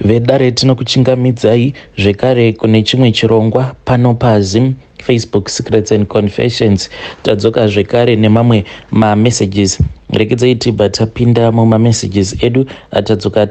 Vedare, tinokuchingamidzai zvekare kune chimwe chirongwa pano paZim Facebook Secrets and Confessions. Tadzoka zvekare nemamwe mamessages. Regedzai tibva tapinda mumamessages edu atadzoka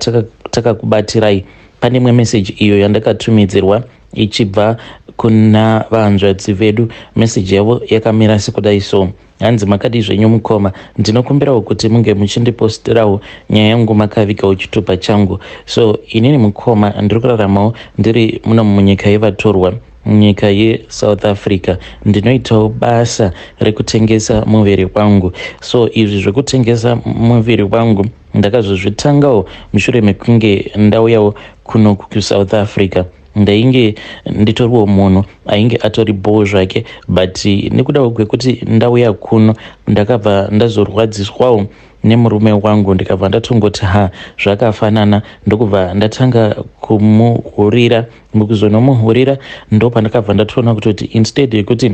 takakubatirai. Pane imwe meseji iyo yandakatumidzirwa ichibva kuna vahanzvadzi vedu. Meseji yavo yakamira sekudai so. Hanzi, "Makadii zvenyu mukoma? Ndinokumbirawo kuti munge muchindipostirawo nyaya yangu makavigawo chitupa changu. So inini mukoma, ndiri kuraramawo ndiri muno munyika yevatorwa, munyika yeSouth Africa. Ndinoitawo basa rekutengesa muviri wangu. So izvi zvekutengesa muviri wangu ndakazozvitangawo mushure mekunge ndauyawo kuno kuSouth Africa. Ndainge nditoriwo munhu ainge atori bhoo zvake, but nekudawo kwekuti ndauya kuno, ndakabva ndazorwadziswawo nemurume wangu. Ndikabva ndatongoti, ha, zvakafanana. Ndokubva ndatanga kumuhurira. Mukuzonomuhurira, ndo pandakabva ndatoona kutoti instead yekuti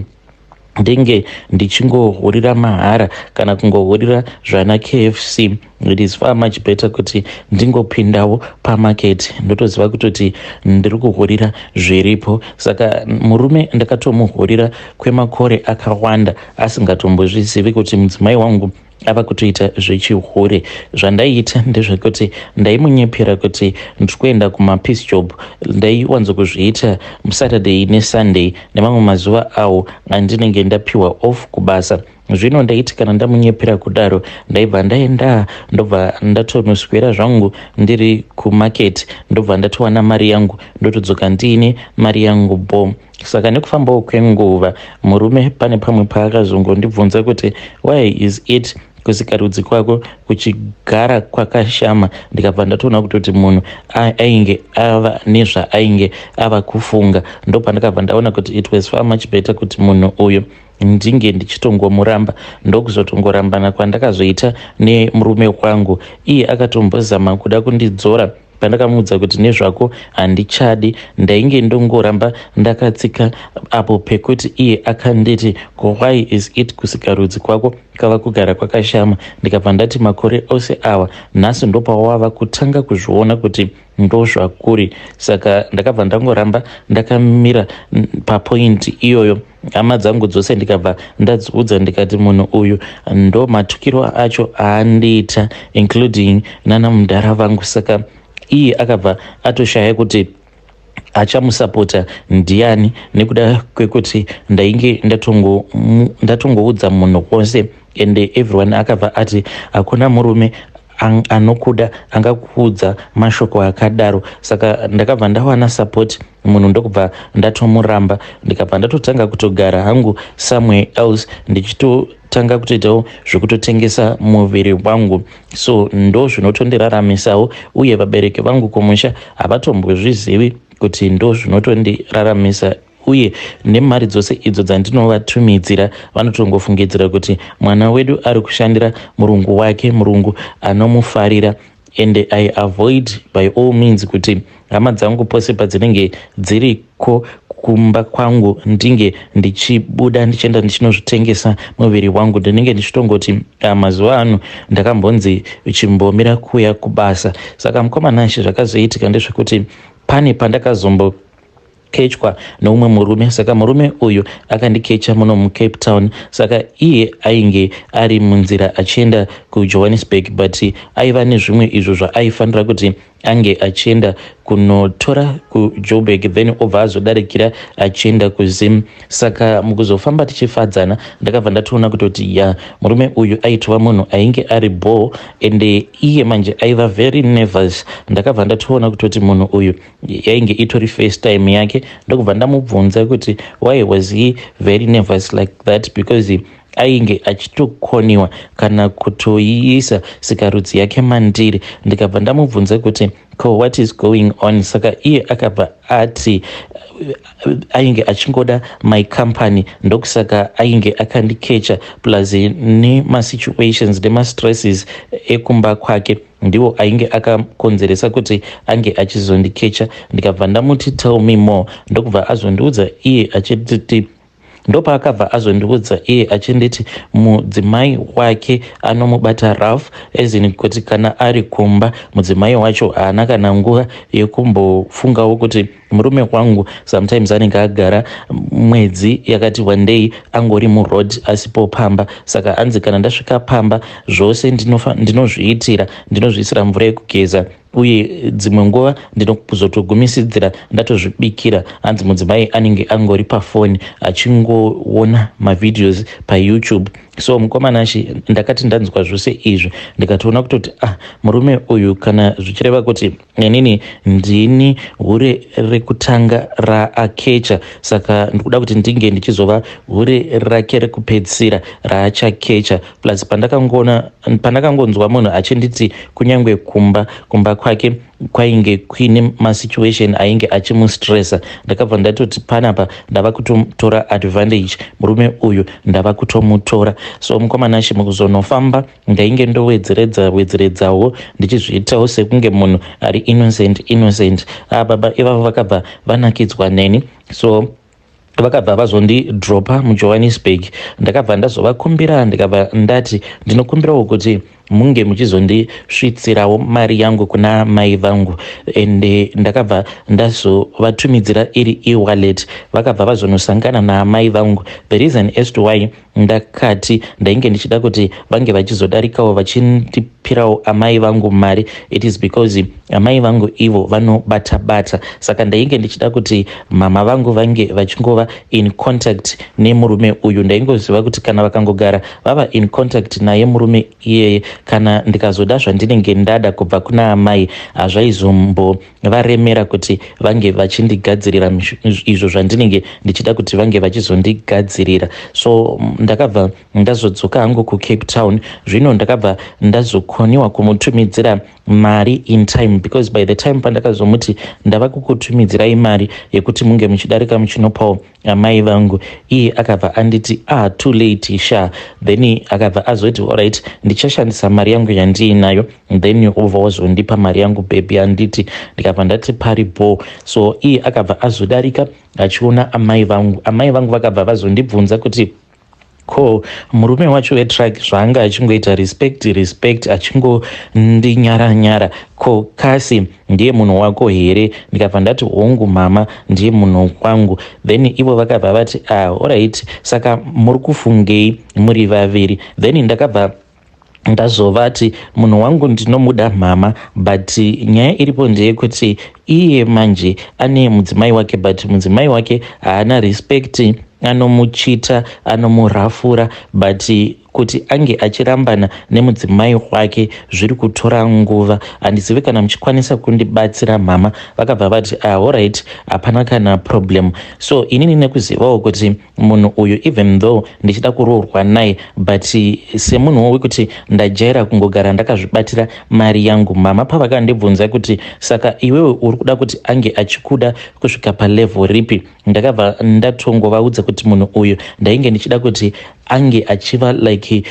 ndinge ndichingohurira mahara kana kungohurira zvana KFC, it is far much better kuti ndingopindawo pamaketi, ndotoziva kutoti ndiri kuhurira zviripo. Saka murume ndakatomuhurira kwemakore akawanda asingatombozvizivi kuti mudzimai wangu ava kutoita zvechihure. Zvandaiita ndezvekuti ndaimunyepera kuti ndiri kuenda kumapiece job. Ndaiwanzokuzviita muSaturday neSunday nemamwe mazuva awo andinenge ndapiwa off kubasa. Zvino ndaiti kana ndamunyepera kudaro, ndaibva ndaenda, ndobva ndatonoswera zvangu ndiri kumaketi, ndobva ndatowana mari yangu, ndotodzoka ndiine mari yangu bo. Saka nekufambawo kwenguva, murume pane pamwe paakazongondibvunza kuti, 'Why is it kusikarudzi kwako kuchigara kwakashama?' Ndikabva ndatoona kutoti munhu ainge ava nezvaainge ava kufunga. Ndopandakabva ndaona kuti it was far much better kuti munhu uyu ndinge ndichitongomuramba. Ndokuzotongorambana kwandakazoita nemurume wangu. Iye akatombozama kuda kundidzora pandakamuudza kuti nezvako handichadi. Ndainge ndongoramba ndakatsika apo pekuti iye akanditi, 'Why is it kusikarudzi kwako kava kugara kwakashama?' Ndikabva ndati, 'Makore ose awa, nhasi ndopawava kutanga kuzviona kuti ndozvakuri?' Saka ndakabva ndangoramba ndakamira papoint iyoyo. Hama dzangu dzose ndikabva ndadziudza, ndikati munhu uyu ndo matukiro acho aandiita, including nana mudhara vangu. Saka iye akabva atoshaya kuti achamusapota ndiani, nekuda kwekuti ndainge ndatongoudza munhu wose, and everyone akabva ati hakuna murume anokuda angakuudza mashoko akadaro. Saka ndakabva ndawana support, munhu ndokubva ndatomuramba. Ndikabva ndatotanga kutogara hangu somewhere else, ndichitotanga kutoitawo zvekutotengesa muviri wangu. So ndo zvinotondiraramisawo, uye vabereki vangu kumusha havatombozvizivi kuti ndo zvinotondiraramisa, uye nemari dzose idzo dzandinovatumidzira, vanotongofungidzira kuti mwana wedu ari kushandira murungu wake, murungu anomufarira. And I avoid by all means kuti hama dzangu pose padzinenge dziriko kumba kwangu ndinge ndichibuda ndichienda ndichinozvitengesa muviri wangu. Ndinenge ndichitongoti, mazuva ano ndakambonzi chimbomira kuuya kubasa.' Saka mukoma Nashe, zvakazoitika ndezvekuti pane pandakazombo kechwa neumwe murume. Saka murume uyu akandikecha muno muCape Town. Saka iye ainge ari munzira achienda kuJohannesburg, but aiva nezvimwe izvo zvaaifanira kuti ange achienda kunotora kuJoburg, then obva azodarikira achienda kuZim. Saka mukuzofamba tichifadzana, ndakabva ndatoona kutoti ya, murume uyu aitova munhu ainge ari bho, ende iye manje aiva very nervous. Ndakabva ndatoona kutoti munhu uyu yainge itori first time yake. Ndokubva ndamubvunza kuti why was he very nervous like that, because ainge achitokoniwa kana kutoiisa sikarudzi yake mandiri. Ndikabva ndamubvunza kuti, 'Ko what is going on?' Saka iye akabva ati ainge achingoda my company, ndokusaka ainge akandikecha, plus nemasituations nemastresses ekumba kwake ndiwo ainge akakonzeresa kuti ange achizondikecha. Ndikabva ndamuti, 'Tell me more.' Ndokubva azondiudza iye achititi Ndopaakabva azondiudza iye achinditi mudzimai wake anomubata rough, as in kuti kana ari kumba mudzimai wacho haana kana nguva yekumbofungawo kuti murume wangu sometimes anenge agara mwedzi yakati wandei angori muroad asipo pamba. Saka anzi kana ndasvika pamba zvose ndinozviitira, ndinozviisira mvura yekugeza uye dzimwe nguva ndinozotogumisidzira ndatozvibikira. Hanzi mudzimai anenge angori pafoni achingoona mavideos paYouTube. So mukomanashi, ndakati ndanzwa zvose izvi ndikatoona kutoti, ah, murume uyu kana zvichireva kuti inini ndini hure rekutanga raakecha, saka ndikuda kuti ndinge ndichizova hure rake rekupedzisira raachakecha. Plus pandakangonzwa munhu achinditi kunyange kumba kwake kwainge kuine masituation ainge achimustressa, ndakabva ndatoti panapa ndava kutotora advantage, murume uyu ndava kutomutora. So mukomanashi, mukuzonofamba ndainge ndowedzeredza wedzeredzawo ndichizviitawo sekunge munhu ari innocent innocent. Ah, baba ivavo vakabva vanakidzwa neni, so vakabva vazondidropa muJohannesburg. Ndakabva ndazovakumbira, ndikabva ndati ndinokumbirawo kuti munge muchizondisvitsirawo mari yangu kuna mai vangu, ende ndakabva ndazovatumidzira iri e-wallet. Vakabva vazonosangana naamai vangu. The reason as to why ndakati ndainge ndichida kuti vange vachizodarikawo vachindipirawo amai vangu mari, it is because amai vangu ivo vanobata bata, saka ndainge ndichida kuti mama vangu vange vachingova in contact nemurume uyu. Ndaingoziva kuti kana vakangogara vava in contact naye murume iyeye, kana ndikazoda zvandinenge ndada kubva kuna amai, hazvaizombovaremera kuti vange vachindigadzirira izvo zvandinenge ndichida kuti vange vachizondigadzirira. So ndakabva ndazodzoka hangu kuCape Town. Zvino ndakabva ndazokoniwa kumutumidzira mari in time, because by the time pandakazomuti ndava kukutumidzirai mari yekuti munge muchidarika muchinopawo amai vangu, iye akabva anditi, "Ah, too late sha." Then akabva azoti, "Alright, ndichashandisa mari yangu yandiinayo, then ubva wazondipa mari yangu, baby, handiti?" Ndikabva ndati paripo. So iye akabva azodarika achiona amai vangu. Amai vangu vakabva vazondibvunza kuti ko murume wacho wetruck zvaanga achingoita respect respect, achingondinyara nyara, ko kasi ndiye munhu wako here? Ndikabva ndati, "Hongu mama, ndiye munhu wangu." Then ivo vakabva vati, "Ah, alright, saka muri kufungei muri vaviri?" Then ndakabva ndazovati, "Munhu wangu ndinomuda mama, but nyaya iripo ndeyekuti iye manje ane mudzimai wake, but mudzimai wake haana respect, anomuchita, anomurafura, but kuti ange achirambana nemudzimai wake zviri kutora nguva. Handizivi kana muchikwanisa kundibatsira, mama." Vakabva vati, "Ah, alright, hapana kana problem." So inini nekuzivawo kuti munhu uyu, even though ndichida kuroorwa naye, but semunhuwo wekuti ndajaira kungogara ndakazvibatira mari yangu, mama pavakandibvunza kuti, "Saka iwewe uri kuda kuti ange achikuda kusvika palevel ripi?" ndakabva ndatongovaudza kuti munhu uyu ndainge ndichida kuti ange achiva like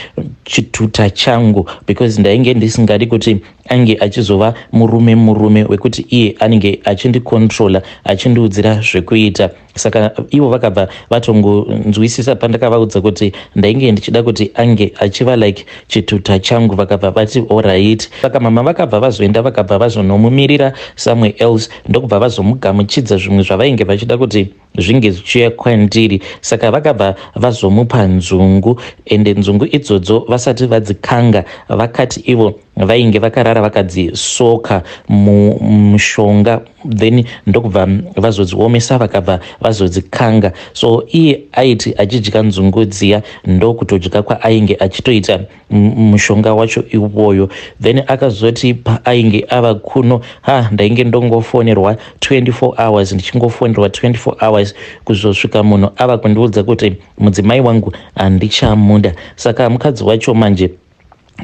chituta changu, because ndainge ndisingadi kuti ange achizova murume murume wekuti iye anenge achindicontrola, achindiudzira zvekuita. Saka ivo vakabva vatongonzwisisa pandakavaudza kuti ndainge ndichida kuti ange achiva like chituta changu. Vakabva vati, "Alright." Saka mama vakabva vazoenda, vakabva vazonomumirira somewhere else, ndokubva vazomugamuchidza zvimwe zvavainge vachida kuti zvinge zvichiuya kwandiri. Saka vakabva vazomupa nzungu, ende nzungu idzodzo vasati vadzikanga, vakati ivo vainge vakarara vakadzisoka mumushonga, then ndokubva vazodziomesa, vakabva vazodzikanga. So iye aiti achidya nzungu dziya, ndokutodya kwaainge achitoita mushonga wacho iwoyo. Then akazoti paainge ava kuno, ha, ndainge ndongofonerwa 24 hours, ndichingofonerwa 24 hours, kuzosvika munhu ava kundiudza kuti mudzimai wangu handichamuda. Saka mukadzi wacho manje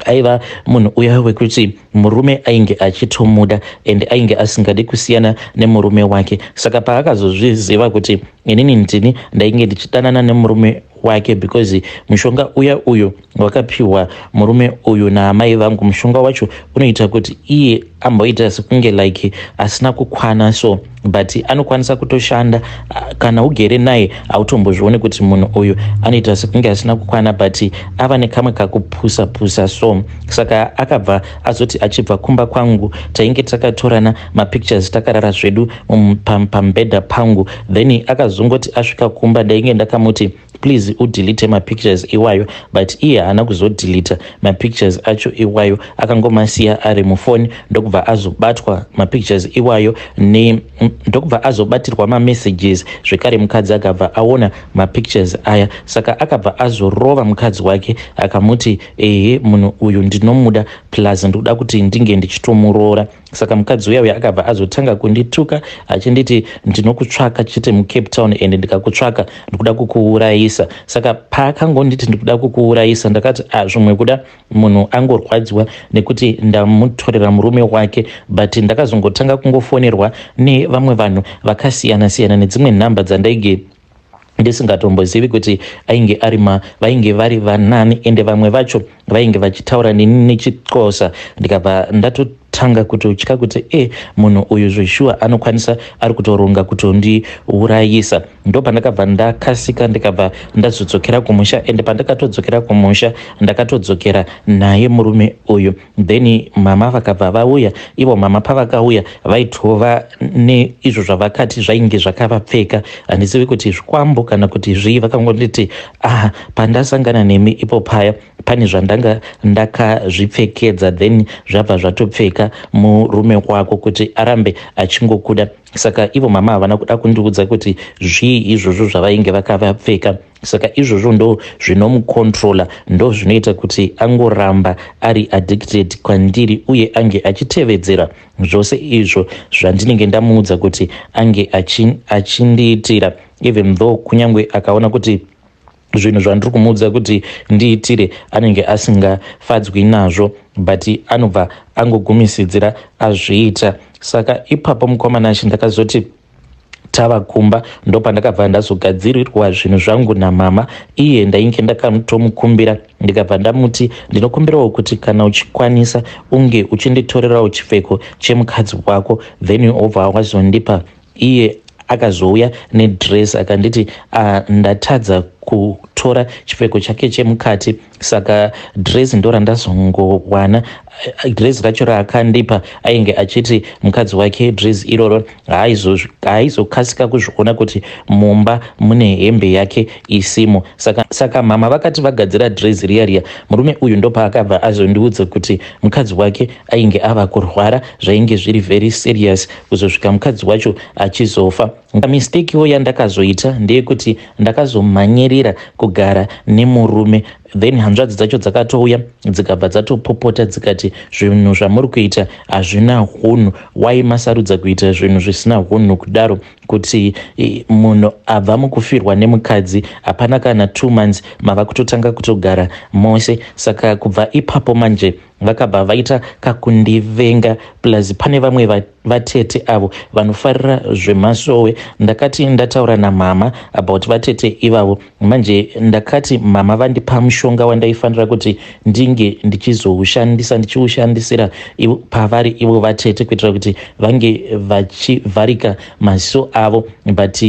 aiva munhu uya wekuti murume ainge achitomuda and ainge asingadi kusiyana nemurume wake. Saka paakazozviziva kuti inini ndini ndainge ndichidanana nemurume wake because mushonga uya uyo wakapiwa murume uyu naamai vangu, mushonga wacho unoita kuti iye amboita sekunge like asina kukwana so, but anokwanisa kutoshanda. Kana ugere naye hautombozvioni kuti munhu uyu anoita sekunge asina kukwana, but ava nekamwe kakupusa pusa so. Saka akabva azoti achibva kumba kwangu, tainge takatorana mapictures takarara zvedu pamubhedha pangu. Then akazongoti asvika kumba, ndainge ndakamuti please udelete mapictures iwayo, but iye haana kuzodeleta mapictures acho iwayo, akangomasiya ari mufoni. Ndokubva azobatwa mapictures iwayo, ndokubva azobatirwa mamessages zvekare. Mukadzi akabva aona mapictures aya, saka akabva azorova mukadzi wake, akamuti ehe, munhu uyu ndinomuda, plus ndikuda kuti ndinge ndichitomuroora. Saka mukadzi uya uya akabva azotanga kundituka achinditi ndinokutsvaka chete muCape Town and ndikakutsvaka ndikuda kukuurayisa. Saka paakangonditi ndikuda kukuurayisa, ndakati ah, zvimwe kuda munhu angorwadziwa nekuti ndamutorera murume wake. But ndakazongotanga kungofonerwa nevamwe vanhu vakasiyana siyana nedzimwe nhamba dzandaige ndisingatombozivi kuti ainge ari ma vainge vari vanani, ende vamwe vacho vainge vachitaura neni nechiXhosa. Ndikabva ndatotanga kutotya kuti e, munhu uyu zveshuwa anokwanisa ari kutoronga kutondiurayisa. Ndo pandakabva ndakasika, ndikabva ndazodzokera kumusha. Ende pandakatodzokera kumusha, ndakatodzokera naye murume uyu. Then mama vakabva vauya. Ivo mama pavakauya, vaitova neizvo zvavakati zvainge zvakavapfeka, handizivi kuti zvikwambo kana kuti zvii. Vakangonditi ah, pandasangana nemi ipo paya, pane zvandanga ndakazvipfekedza, then zvabva zvatopfeka murume wako kuti arambe achingokuda. Saka ivo mama havana kuda kundiudza kuti zvii izvozvo zvavainge vakavapfeka. Saka izvozvo ndo zvinomucontrola, ndo zvinoita kuti angoramba ari addicted kwandiri uye ange achitevedzera zvose izvo zvandinenge ndamuudza kuti ange achindiitira, even though kunyange akaona kuti zvinhu zvandiri kumuudza kuti ndiitire anenge asingafadzwi nazvo, but anobva angogumisidzira azviita. Saka ipapo, mukoma Nashi, ndakazoti tava kumba, ndopandakabva ndazogadzirirwa zvinhu zvangu namama. Iye ndainge ndakatomukumbira, ndikabva ndamuti ndinokumbirawo kuti kana uchikwanisa unge uchinditorerawo chipfeko chemukadzi wako, then obva wazondipa. Iye akazouya nedress, akanditi ndatadza kutora chipfeko chake chemukati, saka dress ndo randazongowana. Dress racho raakandipa, ainge achiti mukadzi wake dress iroro haaizokasika kuzviona kuti mumba mune hembe yake isimo. Saka mama vakati vagadzira dress riya riya, murume uyu ndopaakabva azondiudza kuti mukadzi wake ainge ava kurwara, zvainge zviri very serious, kuzosvika mukadzi wacho achizofa. Mistakewo yandakazoita ndeyekuti ndakazomhanyirira kugara nemurume. Then hanzvadzi dzacho dzakatouya, dzikabva dzatopopota, dzikati zvinhu zvamuri kuita hazvina hunhu, wai masarudza kuita zvinhu zvisina hunhu kudaro, kuti munhu abva mukufirwa nemukadzi, hapana kana 2 months mava kutotanga kutogara mose. Saka kubva ipapo manje vakabva vaita kakundivenga. Plus pane vamwe vatete avo vanofarira zvemasowe. Ndakati ndataura namama about vatete ivavo manje, ndakati mama vandipa mushonga wandaifanira kuti ndinge ndichizoushandisa, ndichiushandisira pavari ivo vatete, kuitira kuti vange vachivharika maziso avo. But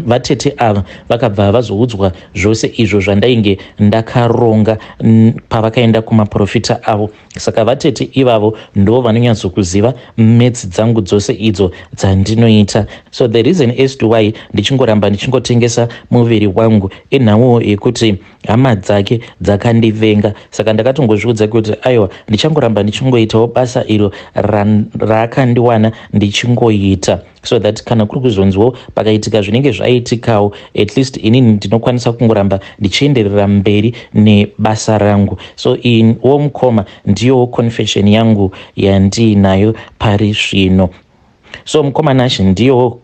vatete ava vakabva vazoudzwa zvose izvo zvandainge ndakaronga pavakaenda kumaprofita avo. Saka vatete ivavo ndo vanonyatsokuziva maths dzangu dzose idzo dzandinoita. So the reason as to why ndichingoramba ndichingotengesa muviri wangu inhauwo yekuti hama dzake dzakandivenga. Saka ndakatongozviudza kuti aiwa, ndichangoramba ndichingoitawo basa iro raakandiwana ndichingoita, so that kana kuri kuzonziwo pakaitika zvinenge zvaitikawo, at least inini ndinokwanisa kungoramba ndichienderera mberi nebasa rangu. So iwo mukoma, ndiyowo confession yangu yandiinayo pari zvino. So mukoma Nashi, ndiyo,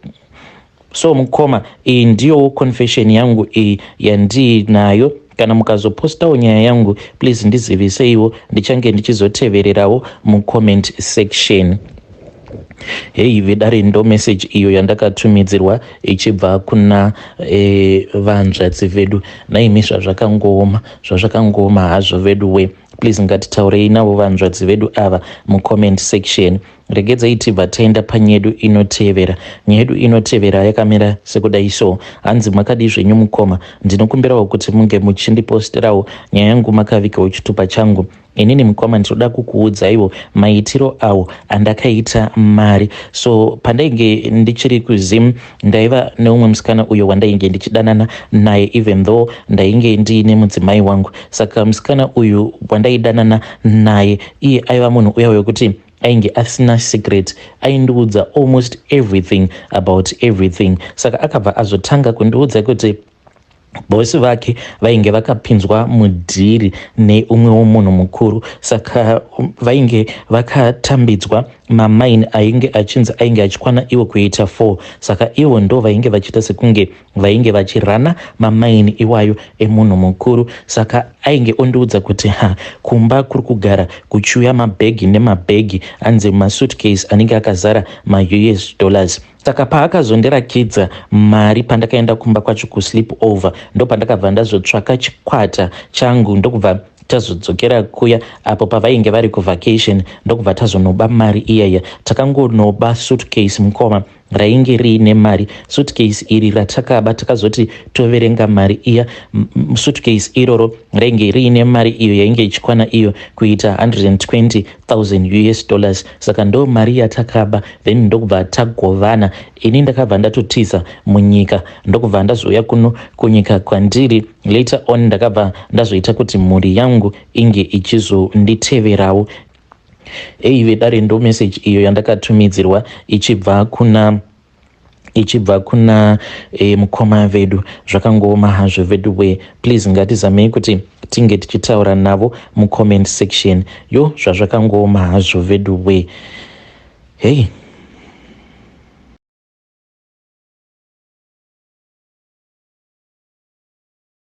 so mukoma, iyi ndiyowo confession yangu iyi yandiinayo. Kana mukazopostawo nyaya yangu, please ndiziviseiwo, ndichange ndichizotevererawo mucomment section. Hei vedare, ndo message iyo yandakatumidzirwa ichibva kuna vanzvadzi vedu. Naimi, zvazvakangooma, zvazvakangooma hazvo vedu we. Please, ngatitaurei navo vanzvadzi vedu ava mucomment section. Regedzai tibva taenda panyedu inotevera. Nyaya yedu inotevera yakamira sekudai so. Hanzi, "Makadi zvenyu mukoma? Ndinokumbirawo kuti munge muchindiposterawo nyaya yangu makavigawo chitupa changu. Inini mukoma, ndinoda kukuudzaiwo maitiro awo andakaita mari. So pandainge ndichiri kuZim, ndaiva neumwe musikana uyo wandainge ndichidanana naye, even though ndainge ndiine mudzimai wangu. Saka musikana uyu wandaidanana naye, iye aiva munhu uya wekuti ainge asina secret, aindiudza almost everything about everything. Saka akabva azotanga kundiudza kuti bhosi vake vainge vakapinzwa mudeal neumwewo munhu mukuru. Saka vainge vakatambidzwa mamine ainge achinzi ainge achikwana iwo kuita 4. Saka ivo ndo vainge vachiita sekunge vainge vachirana mamine iwayo emunhu mukuru. Saka ainge ondiudza kuti ha, kumba kuri kugara kuchiuya mabhegi nemabhegi, anzi masuitcase anenge akazara maUS dollars. Saka paakazondirakidza mari pandakaenda kumba kwacho kusleep over, ndo pandakabva ndazotsvaka chikwata changu, ndokubva tazodzokera kuya apo pavainge vari kuvacation, ndokubva tazonoba mari iyaya. Takangonoba suitcase, mukoma, rainge riine mari. Suitcase iri ratakaba, takazoti toverenga mari iya, suitcase iroro rainge riine mari iyo yainge ichikwana iyo kuita 120 000 US dollars. Saka ndo mari yatakaba, then ndokubva tagovana. Ini ndakabva ndatotiza munyika, ndokubva ndazouya kuno kunyika kwandiri. Later on ndakabva ndazoita kuti mhuri yangu inge ichizonditeverawo." Ei vedare, ndo message iyo yandakatumidzirwa ichibva kuna mukoma vedu. Zvakangooma hazvo vedu we. Please, ngatizamei kuti tinge tichitaura navo mucomment section. Yo, zvazvakangooma hazvo vedu we. Hei.